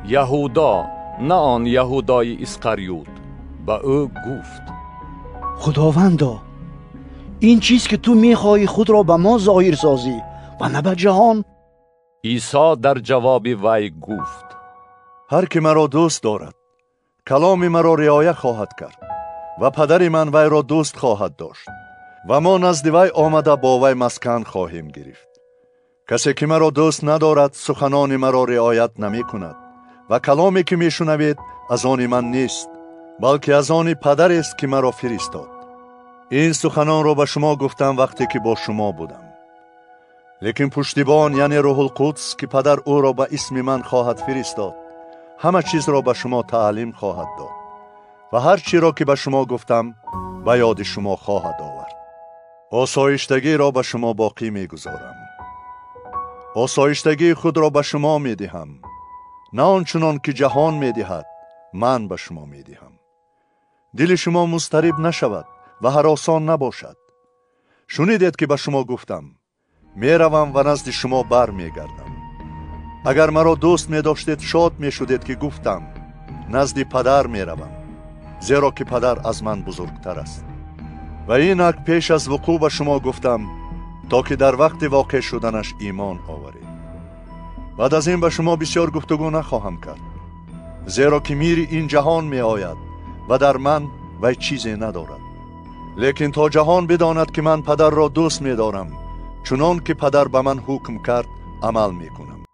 Яҳудо, на он Яҳудои Исқариют, ба ӯ гуфт: Худовандо, ин чиз ки ту мехоҳӣ худро ба мо зоҳир созӣ ва на ба ҷаҳон? Исо дар ҷавоби вай гуфт: Ҳар ки маро дӯст дорад, каломи маро риоя хоҳад кард ва падари ман вайро дӯст хоҳад дошт ва мо назди вай омада бо вай маскан хоҳем гирифт. Касе ки маро дӯст надорад, суханони маро риоят намекунад ва каломе ки мешунавед, аз они ман нест, балки аз они падарест ки маро фиристод. Ин суханонро ба шумо гуфтам, вақте ки бо шумо будам. Лекин пуштибон, яъне Рӯҳулқудс, ки падар ӯро ба исми ман хоҳад фиристод, ҳама чизро ба шумо таълим хоҳад дод ва ҳар чиро ки ба шумо гуфтам, ба ёди шумо хоҳад овард. Осоиштагиро ба шумо боқӣ мегузорам, осоиштагии худро ба шумо медиҳам, на он чунон ки ҷаҳон медиҳад, ман ба шумо медиҳам. Дили шумо музтариб нашавад ва ҳаросон набошад. Шунидед ки ба шумо гуфтам: меравам ва назди шумо бармегардам. Агар маро дӯст медоштед, шод мешудед ки гуфтам: назди падар меравам, зеро ки падар аз ман бузургтар аст. Ва инак пеш аз вуқӯъ ба шумо гуфтам, то ки дар вақти воқеъ шуданаш имон оваред. Баъд аз ин ба шумо бисёр гуфтугӯ нахоҳам кард, зеро ки мири ин ҷаҳон меояд ва дар ман вай чизе надорад. Лекин то ҷаҳон бидонад ки ман падарро дӯст медорам, чунон ки падар ба ман ҳукм кард, амал мекунам.